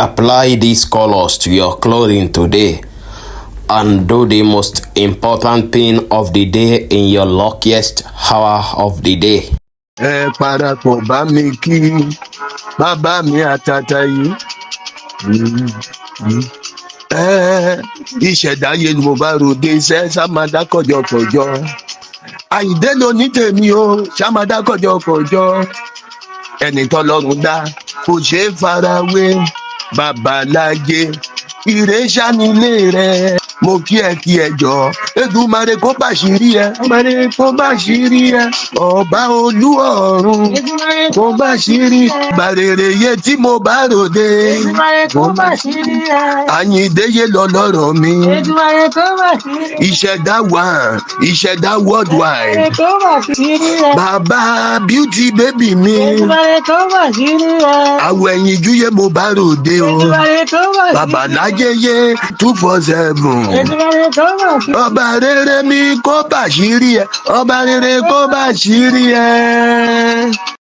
Apply these colors to your clothing today and do the most important thing of the day in your luckiest hour of the day. Ẹ parapọ̀ bá mi kí bàbá mi àtàtà yìí. Ẹ ìṣẹ̀dáyé ni mo bá ròde iṣẹ́ sàmádà kọjọkọjọ. Àyíndé ló ní tèmi o, sàmádà kọjọkọjọ. Ẹni tọ́lọ́run dá kò ṣeé farawé, babalájé ìrẹsà nílé rẹ. Mo kí ẹ, kí ẹ jọ. Èdùmàrè kó bàṣírí ẹ, Èdùmàrè kó bàṣírí ẹ, ọba olú ọ̀run kó bàṣírí bàrèrè yé tí mo bá ròde. Èdùmàrè kó bàṣírí ẹ. Àyìndé yé lọ lọ́rọ̀ mi. Èdùmàrè kó bàṣírí ẹ. Ìṣẹ̀dá one, ìṣẹ̀dá worldwide. Èdùmàrè kó bàṣírí ẹ. Bàbá beauty baby mi. Èdùmàrè kó bàṣírí ẹ. Àwọ̀ ẹ̀yìn júyè mo bá ròde o. Èdùmàrè kó bàṣírí ẹ. Babalájé yé 247. Èdùmàrè kó bàṣírí. Ọba rere mi kó bàṣírí ẹ, ọba rere kó bàṣírí ẹ.